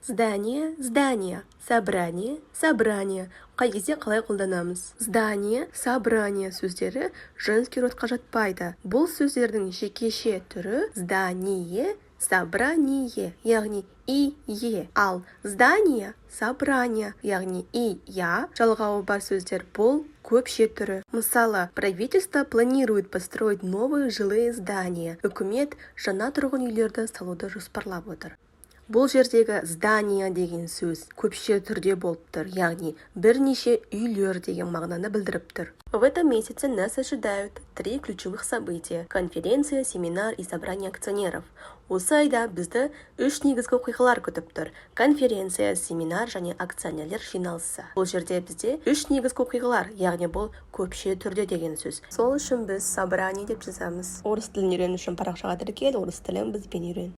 Здание, здания, собрание, собрания. Қай кезде қалай қолданамыз? Здание, собрание сөздері женский род қа жатпайды. Бұл сөздердің жекеше түрі здание, собрание, яғни и, е. Ал здания, собрания, яғни и, я жалғауы бар сөздер, бұл көпше түрі. Мысалы, правительство планирует построить новые жилые здания. Үкімет жаңа тұрғын үйлерді салуды жоспарлап отыр. Бұл жердегі здания деген сөз көпше түрде болып тұр, яғни бірнеше үйлер деген мағынаны білдіріп тұр. В этом месяце нас ожидают три ключевых события: конференция, семинар и собрание акционеров. Осы айда бізді үш негізгі оқиғалар күтіп тұр: конференция, семинар және акционерлер жиналысы. Бұл жерде бізде үш негізгі оқиғалар, яғни бұл көпше түрде деген сөз. Сол үшін біз собрание деп жазамыз. Орыс тілін үйрену үшін парақшаға тіркел, орыс тілін бізбен үйрен.